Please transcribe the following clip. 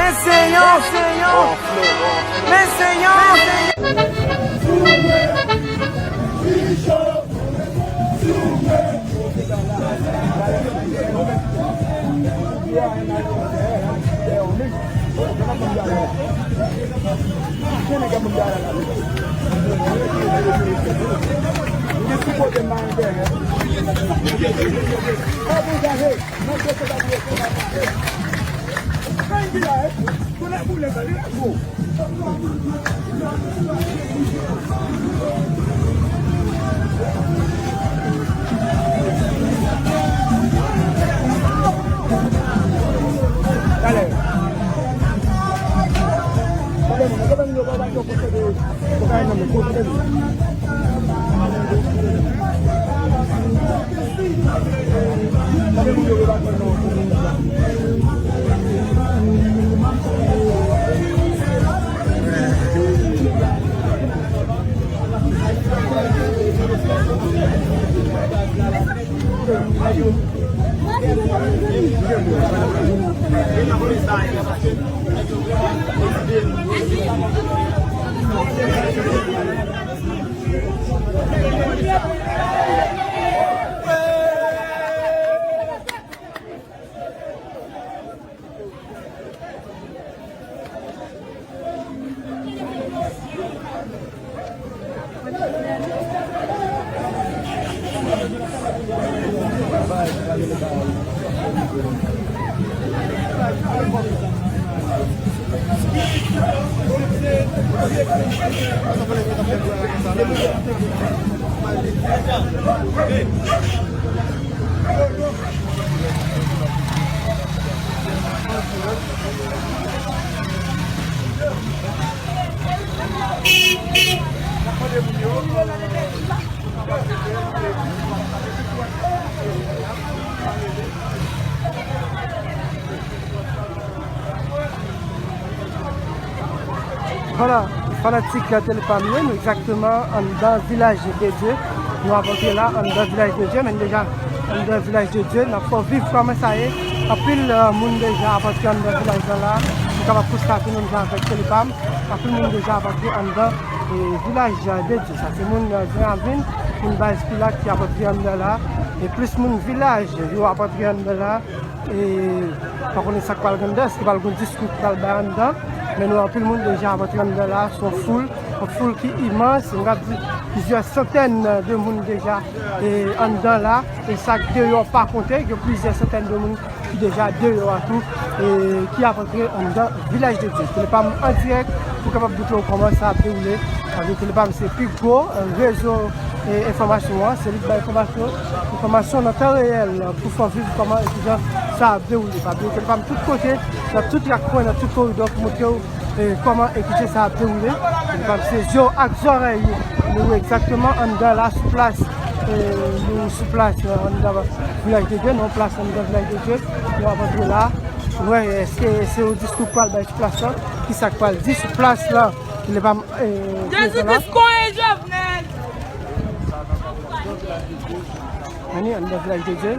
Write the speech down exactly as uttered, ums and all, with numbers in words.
Men Senyè, men Senyè, men Senyè. Vwala, fanatik Telepam yo, nou egzakteman anndan Vilaj de Dye. Nou ap antre la, anndan Vilaj de Dye, men deja anndan Vilaj de Dye, n ap fè w viv kòman sa ye. Anpil, eh, moun deja ap antre anndan vilaj la la. Nou kapab konstate menm jan avèk Telepam, anpil moun deja ap antre anndan, eh, Vilaj de Dye. Sa se moun, eh, Gran Ravin, moun Baz Pilat ki ap antre anndan la. E plis moun vilaj yo ap antre anndan la. E pa konnen sa k pral gen anndan, èske pral gen diskou k pral bay anndan. Men nou wè anpil moun deja ap antre anndan la, se yon foul, yon foul ki imans, m ka di plizyè santèn de moun deja, e, anndan la. E sa k deyò pa konte, gen plizyè santèn de moun ki deja deyò a tou, e ki ap antre anndan Vilaj de Dye. Telepam an dirèk pou kapab montre w kòman sa ap dewoule. Paske Telepam se pi gwo, e, rezo, e, enfòmasyon an. Se li k bay enfòmasyon, enfòmasyon nan tan reyèl pou fè w viv kòman e kijan sa ap dewoule. Pa bliye Telepam tout kote, nan tout rak kwen, nan tout koridò pou montre w, e, kòman e kijan sa ap dewoule. Telepam se zye w ak zòrèy ou. Nou egzakteman anndan la, sou plas, e, nou sou plas, e, anndan Vilaj de Dye, nan yon plas anndan Vilaj de Dye. Nou ap antre la. Wè, èske se yon diskou k pral bay sou plas la? Kisa k pral di sou plas la? Telepam, e, Jezi Kris konyen Jovenel! Anni, anndan Vilaj de Dye.